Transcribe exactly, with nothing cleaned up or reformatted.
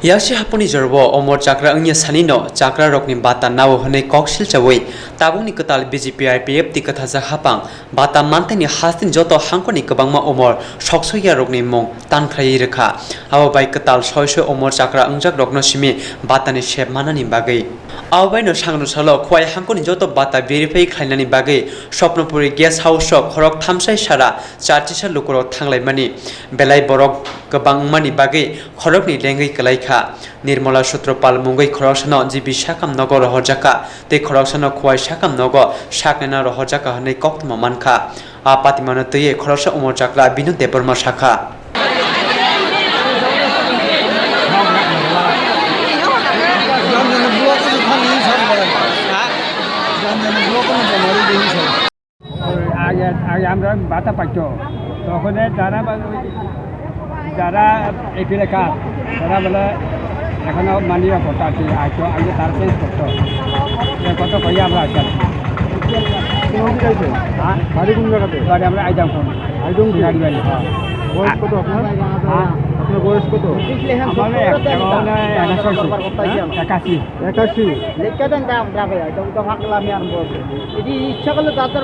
Yaksi haponi jorbo omor chakra wngya sanino chakra rokni bata nao hwnwi kok silchawi tabukni kwtal B J P I P F T kwthajak hapang bata manthani hasteni joto hangkoni kwbangma omor soksokya rokni mung tankhlaiwi rwkha. Abo bai kwtal soi soi omor chakra wngjak rokno simi batani sep manani bagwi. Abo baino sangrwsalo Khowai hangkoni joto bata verify khlainani bagwi Sopnopuri guest house o khorok thamsai sara charchisa lukurok thanglaimani belai borok kwbang wngmani bagwi khoroknwi lengwi kwlaikha. Nirmala Sutropal mungwi khoroksano G B sakam nogo rohorjakha tei khoroksano Khowai sakam nogo saknaina rohorjakha hwnwi koktwma mankha. A patimano twiwi khoroksa umor chakra Binu Debbarma sakha. আগে আগে আমরা ভাতা পাইতো, তখন যারা বা-, যারা APL card, তারা বলে এখনো মানি করতো আর কি, আইতো আগে তার চেঞ্জ করতো। এ কথা কইয়া আমরা আসি আর কি। কোন দিকে আইতো? হ্যাঁ? বাড়ি কোন জায়গাতে? বাড়ি আমরা আইজাম কোন? আইজাম কি? সিরাজগঞ্জ। হ্যাঁ। বয়স কত আপনার? হ্যাঁ? আপনার বয়স কত? আমার এক-, এখন একাশি। হ্যাঁ? একাশি। একাশি। লিখে দেন দাম, দাম, দাম, দাম, হাঁকলামি আর বলছে। এই যে ইচ্ছা করলে তাদের